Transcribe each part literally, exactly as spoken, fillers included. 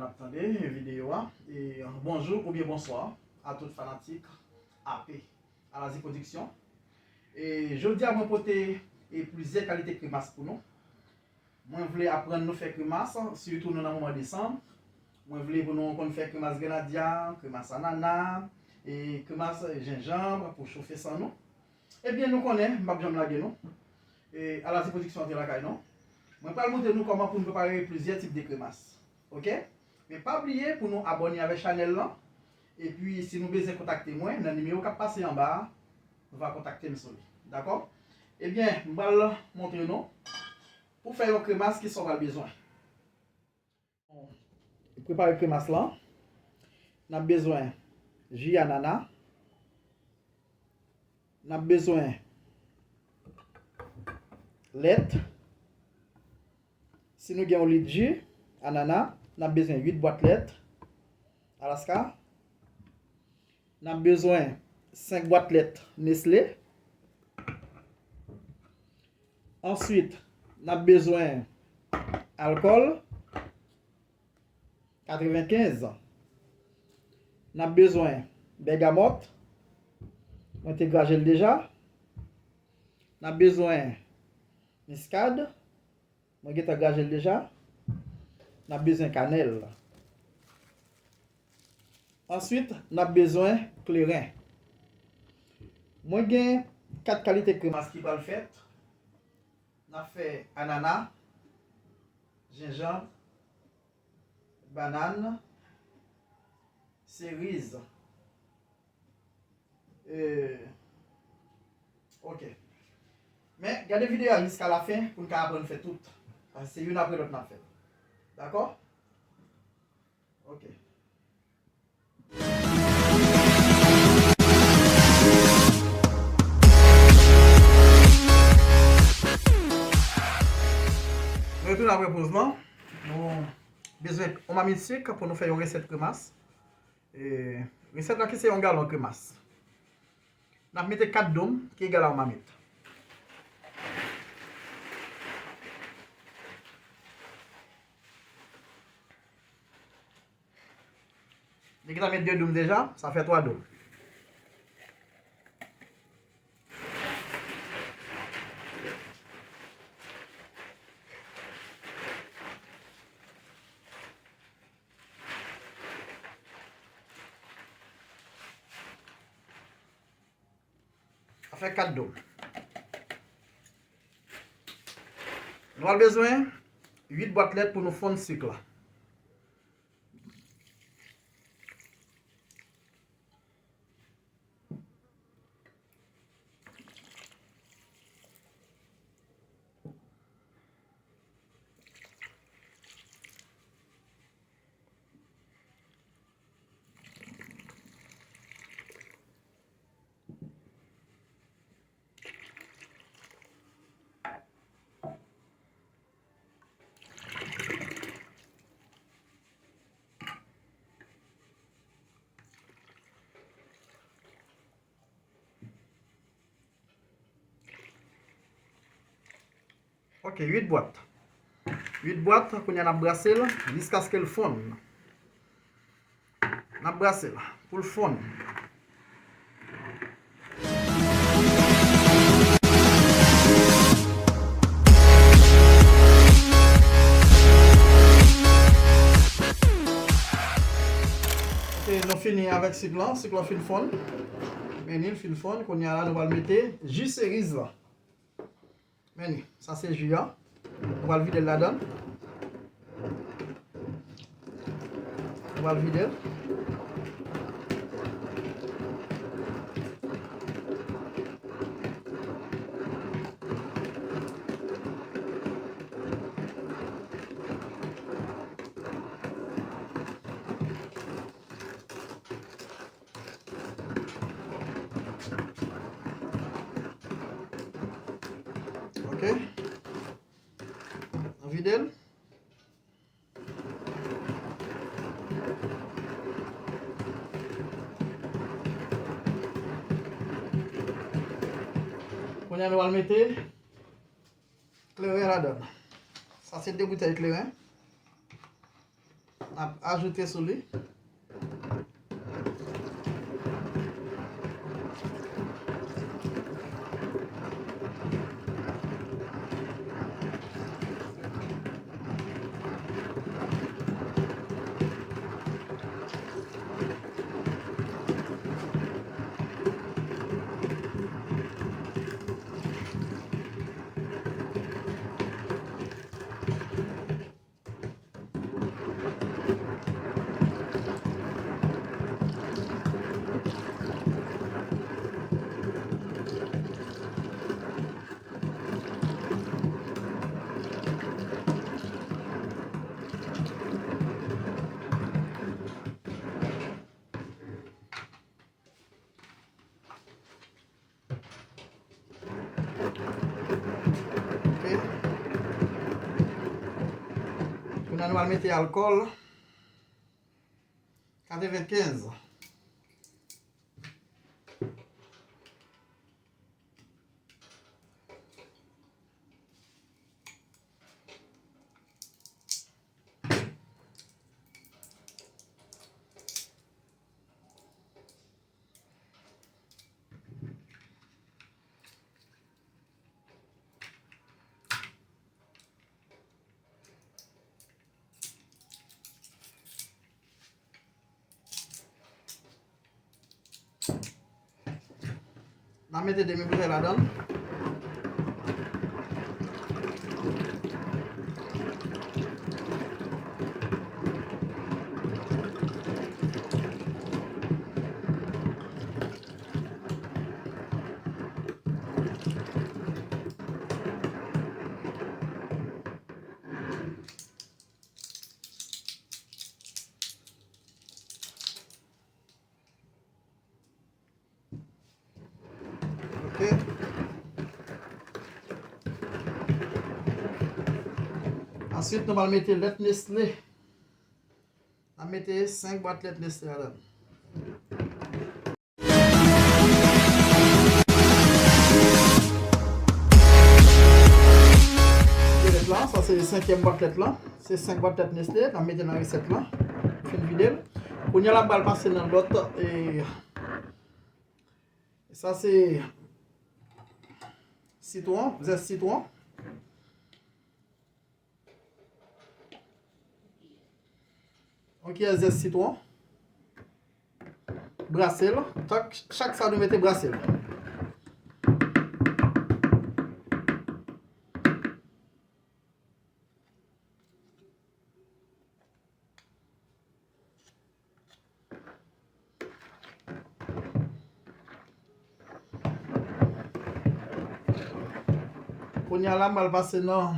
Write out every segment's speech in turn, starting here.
Ap tande videyo a. E bonjou oubyen bonswa a tout fanatik A P Alazi Production. E jodi a mwen pote e plizyè kalite kremas pou nou. Mwen vle aprann nou fè kremas, sitou nou nan moman desanm. Mwen vle pou nou konn fè kremas grenadya, kremas anana, e kremas jenjanm pou chofe san nou. Ebyen, nou konnen, m p ap janm lage nou. E Alazi Production antre lakay nou. Mwen pral montre nou kòman pou nou prepare plizyè tip de kremas. Oke? Men pa bliye pou nou abòne avèk chanèl lan. Epi, si nou bezwen kontakte mwen, nan nimewo k ap pase anba a, nou va kontakte m sou li. Dakò? Ebyen, m pral montre nou pou fè yon kremas ki sa w pral bezwen. Prepare kremas lan. N ap bezwen ji anana. N ap bezwen lèt. Si nou gen yon lit ji anana, n ap bezwen uit bwat lèt Alaska. N ap bezwen senk bwat lèt Nestlé. Answit, n ap bezwen alkòl, katrevenkenz. N ap bezwen bègamòt. Mwen te graje l deja. N ap bezwen miskad. Mwen gentan graje l deja. N ap bezwen kanèl. Answit, n ap bezwen kleren. Mwen gen kat kalite kremas ki pral fèt. N ap fè anana, jenjanm, bannann, seriz. E, oke. Men, gade videyo a jiska lafen pou n ka aprann fè tout. Paske se youn apre lòt n ap fè. Dakò? Oke. Nou retounen apre poz lan. Nou bezwen yon mamit sik pou nou fè yon resèt kremas. E, resèt la ki se yon galon kremas. N ap mete kat doum ki egal a yon mamit. Li gentan met de doum deja, sa fè twa doum. Sa fè kat doum. Nou pral bezwen uit bwat lèt pou nou fonn sik la. Ok, uit bwat. Uit bwat, kounye a n ap brase l jiskaske l fonn. N ap brase l pou l fonn. Ok, nou fini avèk sik lan. Sik lan fin fonn. Men li fin fonn. Kounye a la, nou pral mete ji seriz lan. Men li, sa se ji a. Nou pral vide l ladan. Nou pral vide l. Ok. Nou vide l. Kounye a nou al mete kleren ladan. Sa se de boutèy kleren. N ap ajoute sou li. Ok. Kounye a nou al mete alkòl. Katrevenkenz. N a mete demi boutèy ladan l. Ok. Answit, nou pral mete lèt Nestlé. N a mete senk bwat lèt Nestlé ladan. Lèt la, sa se senkyèm bwat lèt la. Se senk bwat lèt Nestlé, n a mete nan resèt la. Fin vide l. Kounye a la, m pral pase nan lòt, e, sa se sitwon, zès sitwon. Yon kiyè zès sitwon. Brase l. Tank chak sa nou mete brase l. Kounye a la, m al pase nan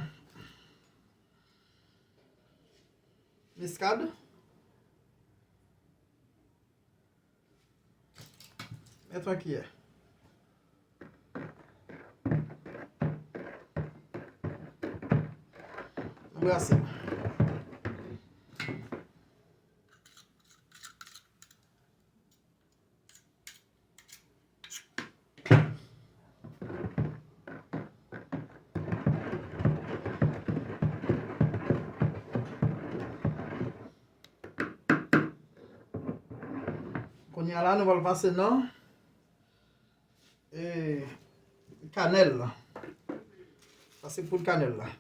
miskad. Mete yon kiyè. Brase. Kounye a la, nou pral pase nan, e, kanèl la. Sa se poud kanèl la.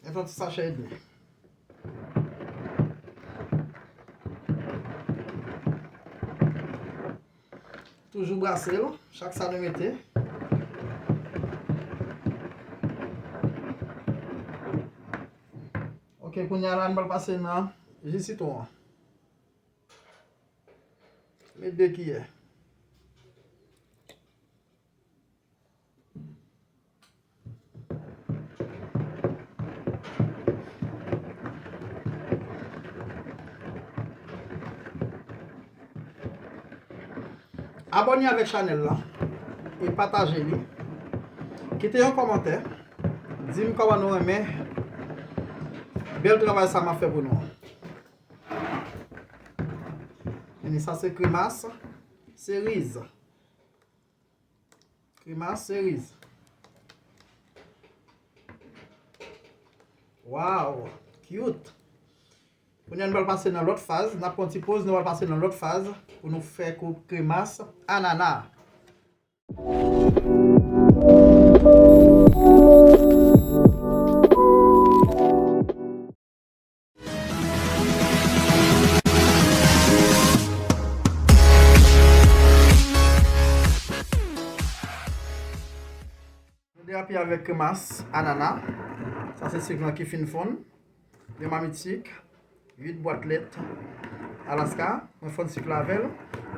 Mete yon ti sachè edmi. Toujou brase l, chak sa nou mete. Ok, kounye a la, nou pral pase nan ji sitwon an. Met de kiyè. Abòne avèk chanèl la e pataje li. Kite yon kòmantè. Di m kòman nou renmen bèl travay sa m ap fè pou nou an. Sa se kremas seriz. Kremas seriz. Wow, cute. Kounye a nou pral pase nan lòt faz. N ap pran ti poz, nou pral pase nan lòt faz pou nou fè kou kremas anana. Nou derape avèk kremas anana. Sa se sik lan ki fin fonn. Yon mamit sik, uit bwat lèt Alaska. Mwen fonn sik la avè l.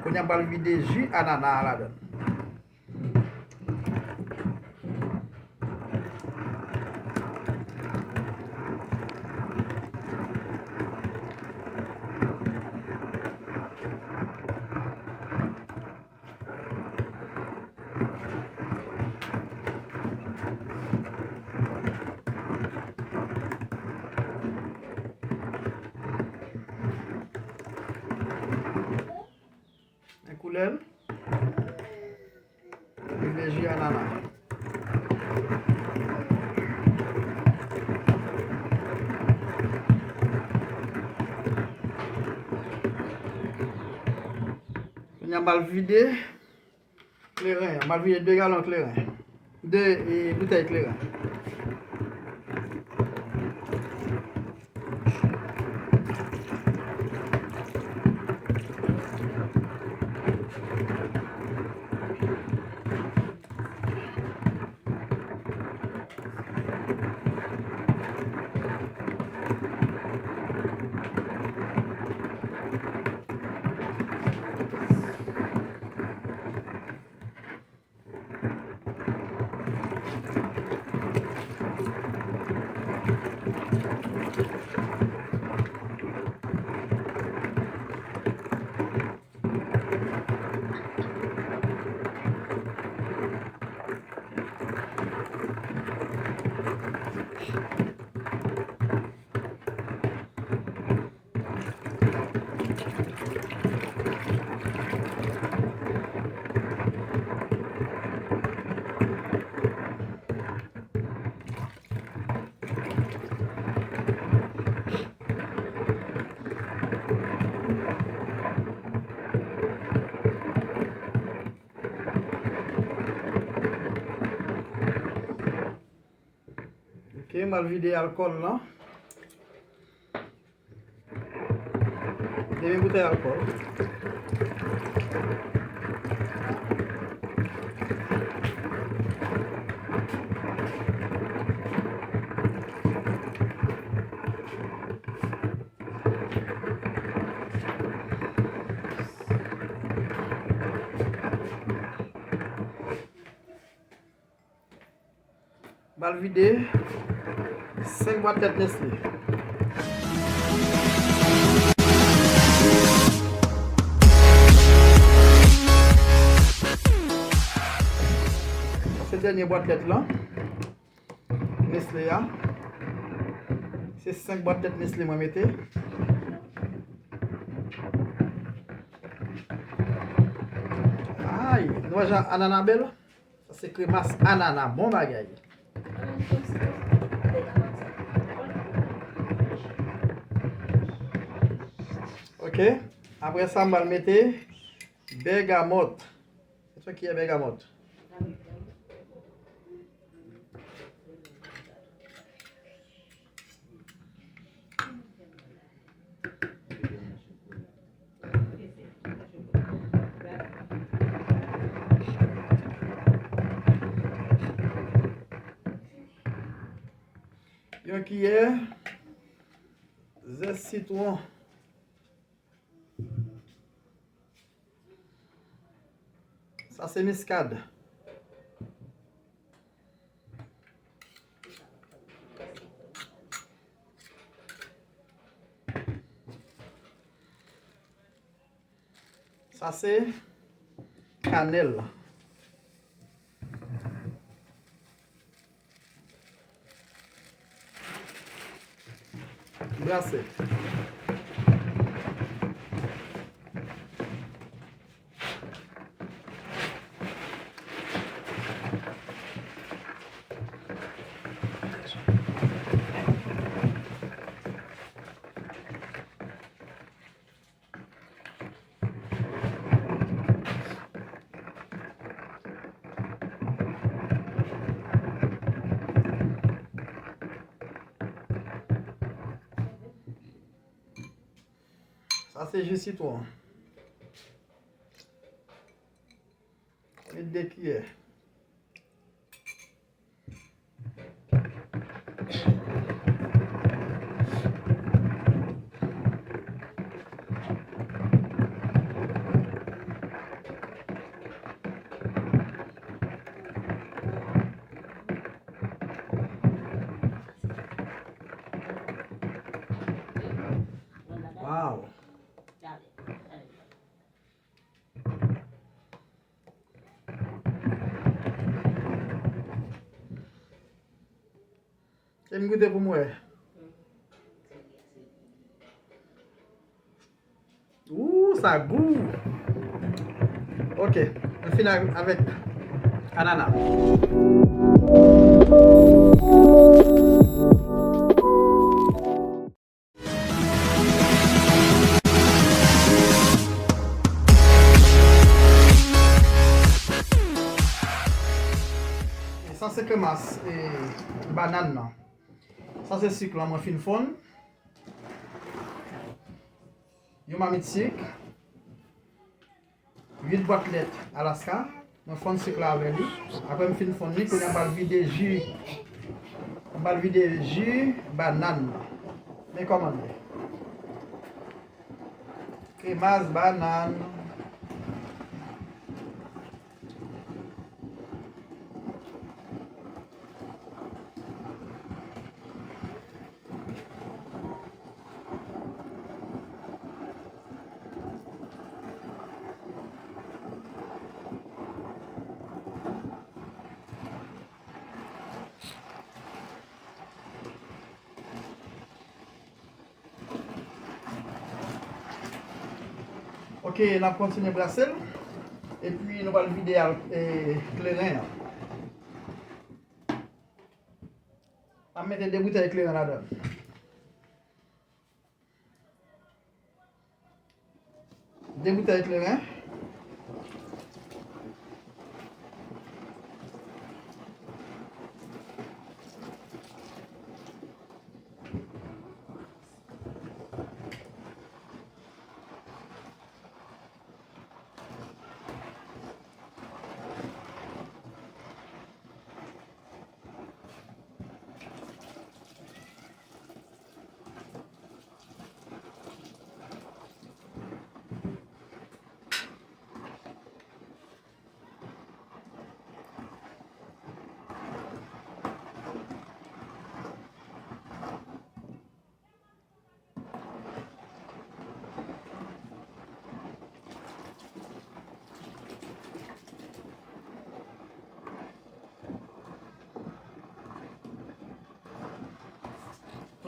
Kounye a m pral vide ji anana a ladan l. Men koulè l. Privilèji anana. Kounye a m al vide kleren. M al vide de galon kleren. De, e, boutèy kleren. Ok, m al vide alkòl lan. Demi boutèy alkòl. M al vide senk bwat tèt Nestlé. Sa se dènye bwat tèt lan. Nestlé a. Se senk bwat tèt Nestlé mwen mete. Ay, nou wè jan anana bèl? Sa se kremas anana, bon bagay. Ok, apre sa, m pral mete bègamòt. Sa ki ye bègamòt? Yon kiyè zès sitwon. Sa se miskad. Sa se kanèl. Brase. Sa se ji sitwon. Met de kiyè. Wow. E m goute pou m wè. Ooh, sa gou. Ok, m fini avèk anana. E sa se kremas, e, banann nan. Sa se sik lan mwen fin fonn. Yon mamit sik. Uit bwat lèt Alaska. Mwen fonn sik la avè li. Apre m fin fonn li, kounye a m pral vide ji. M pral vide ji banann nan. Men kòman l ye. Kremas banann. Ok, n ap kontinye brase l. Epi nou pral vide al, e, kleren an. N ap mete de boutèy kleren ladan l. De boutèy kleren.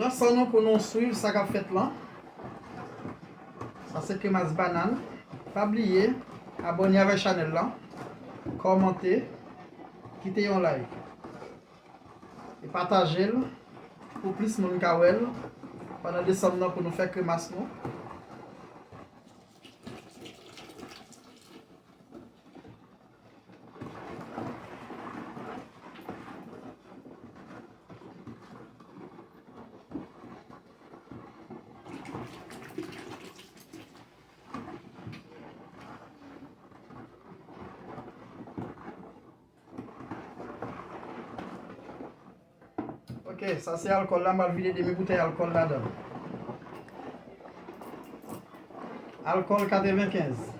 Pran san nou pou nou swiv sa k ap fèt lan. Sa se kremas banann. Pa bliye abòne avèk chanèl lan, kòmante, kite yon like. E pataje l pou plis moun ka wè l pandan desanm nan pou nou fè kremas nou. Ok, sa se alkòl la, m al vide demi boutèy alkòl ladan. Alkòl katrevenkenz.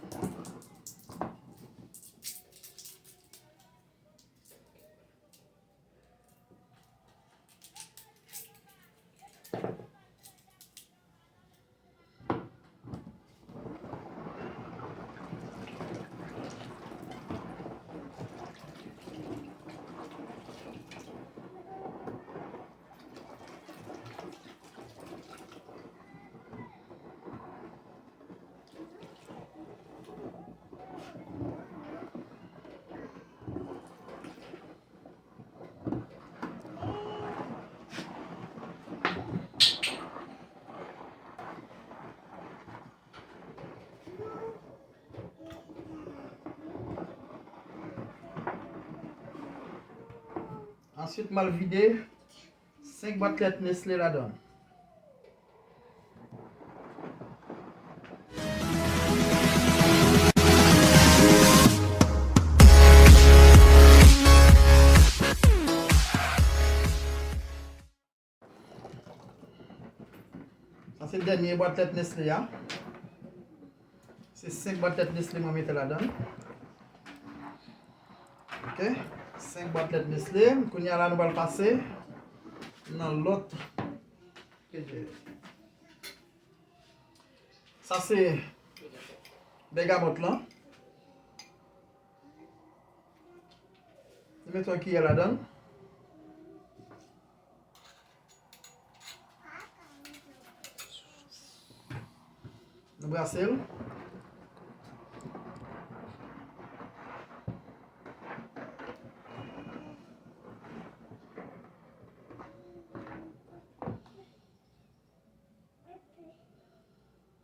Answit, m al vide senk bwat lèt Nestlé ladan l. Sa se dènye bwat lèt Nestlé a. Se senk bwat lèt Nestlé mwen mete ladan l. Ok. Senk bwat lèt Nestlé. Kounye a la, nou pral pase nan lòt. Sa se bègamòt lan. Nou mete yon kiyè ladan l. Nou brase l.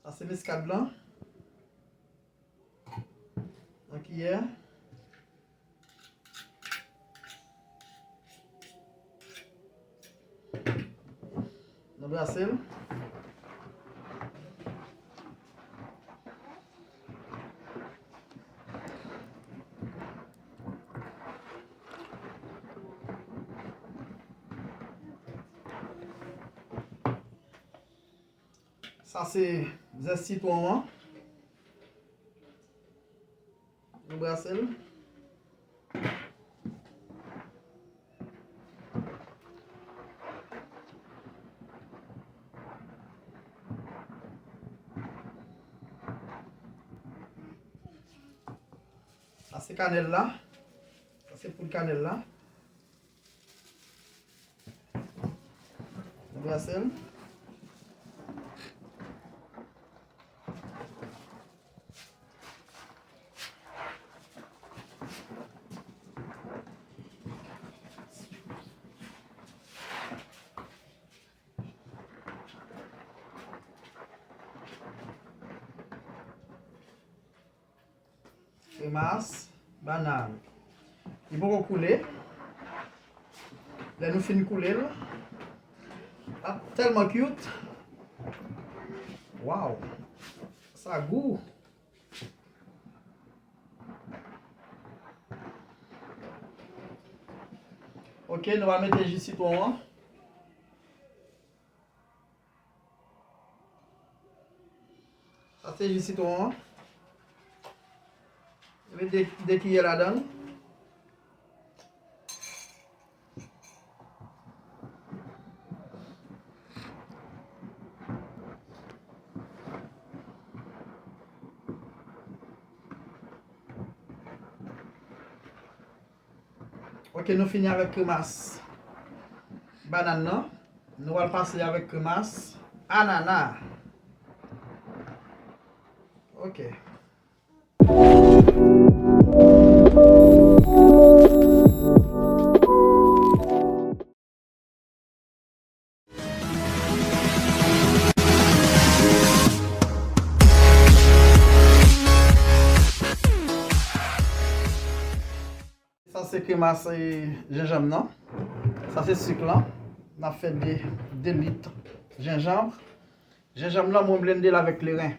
Sa se miskad lan. Yon kiyè. Nou brase l. Sa se zès sitwon an. Nou brase l. Sa se kanèl la. Sa se poud kanèl la. Brase l. Kremas bannann. Li poko koule. Lè nou fin koule l, l ap tèlman cute. Waw. Sa gou. Ok, nou va mete ji sitwon an. Sa se ji sitwon an. Mete de, de kiyè ladan l. Ok, nou fini avèk kremas bannann nan. Nou pral pase avèk kremas anana. Ok. Sa se kremas, e, jenjanm nan. Sa se sik lan. N ap fè de, de lit jenjanm. Jenjanm lan, mwen blende l avèk kleren.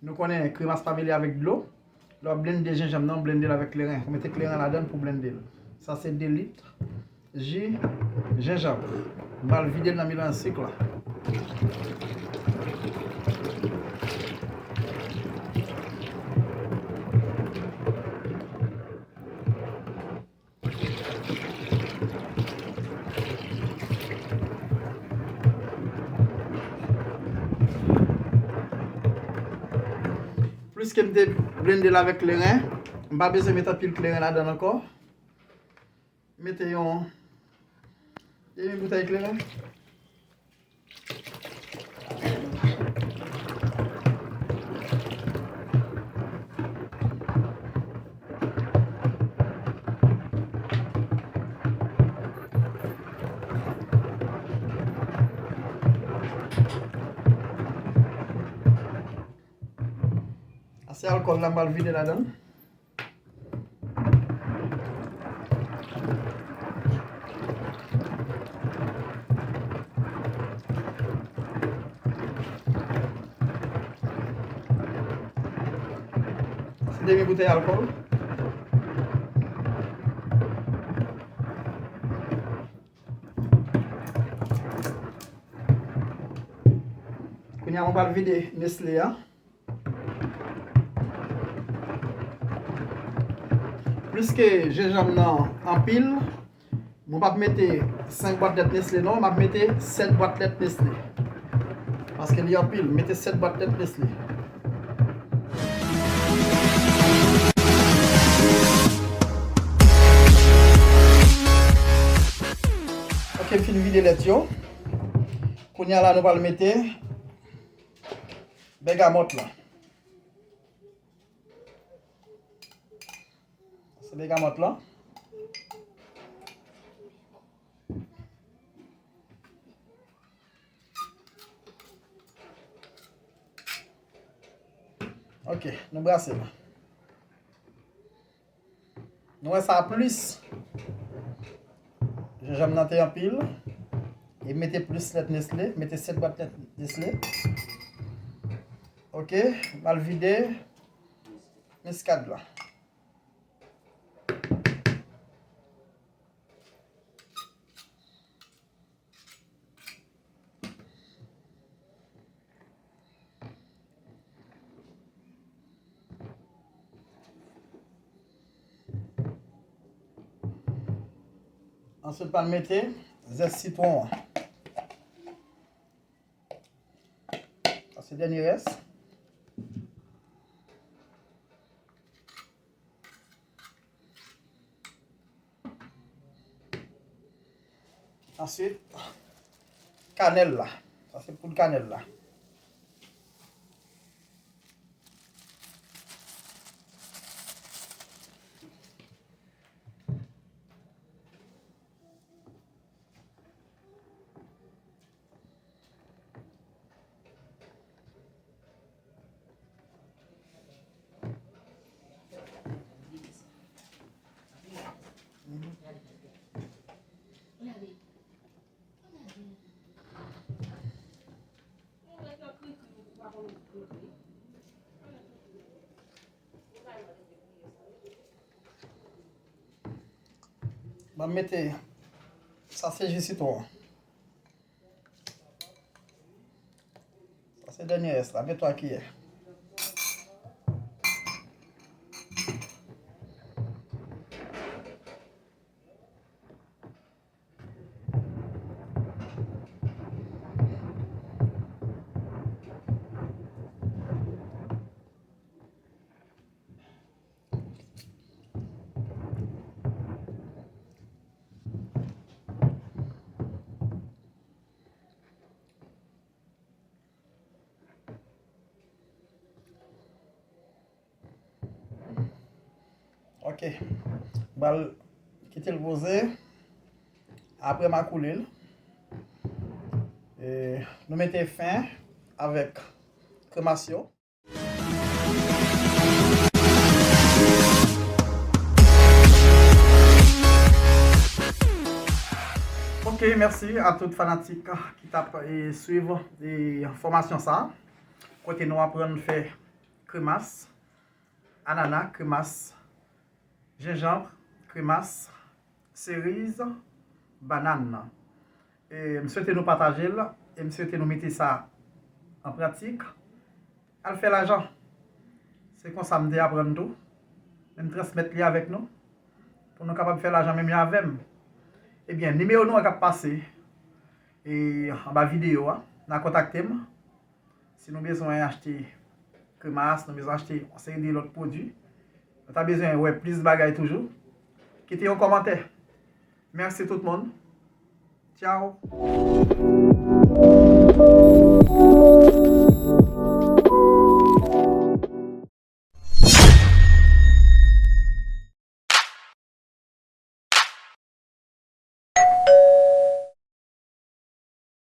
Nou konnen kremas pa mele avèk dlo. Lè w ap blende jenjanm nan, w blende l avèk kleren. Ou mete kleren ladan l pou blende l. Sa se de lit ji jenjanm. M pral vide l nan melanj sik la. Pliske m te blende l avèk kleren, m pa bezwen met anpil kleren ladan l ankò. Mete yon demi boutèy kleren. Sa se alkòl la, m pral vide ladan l. Sa Demi boutèy alkòl. Kounye a, mwen pral vide Nestlé a. Pliske jenjanm nan anpil, mwen p ap mete senk bwat lèt Nestlé non, m ap mete sèt bwat lèt Nestlé. Paske li anpil, mete sèt bwat lèt Nestlé. Ok, m fin vide lèt yo. Kounye a la, nou pral mete bègamòt la. Se bègamòt la. Ok, nou brase l. Nou wè sa plis. Jenjanm nan te anpil. E mete plis lèt Nestlé, mete sèt bwat lèt Nestlé. Ok, m al vide miskad la. Answit, pral mete zès sitwon an. Sa se dènye rès. Answit, kanèl la. Sa se poud kanèl la. Ban m mete, sa se ji sitwon. Sa se dènye rès la, gen twa kiyè. Ok. M pral kite l poze. Apre m a koule l. E, nou mete fen avèk kremas yo. Ok, mèsi a tout fanatik ki t ap, e, swiv, e, fòmasyon sa a. Kote nou aprann fè kremas, anana, kremas, jenjanm, kremas, seriz, banann. E m swete nou pataje l, e m swete nou mete sa an pratik. Al fè lajan. Se konsa m te aprann tou. Men m transmèt li avèk nou. Pou nou kapab fè lajan menm jan avè m. Ebyen, nimewo nou an k ap pase, e, anba videyo a, n a kontakte m. Si nou bezwen achte kremas, nou bezwen achte yon seri de lòt pwodui, nou ta bezwen wè plis bagay toujou, kite yon kòmantè. Mèsi tout moun. Tchaw.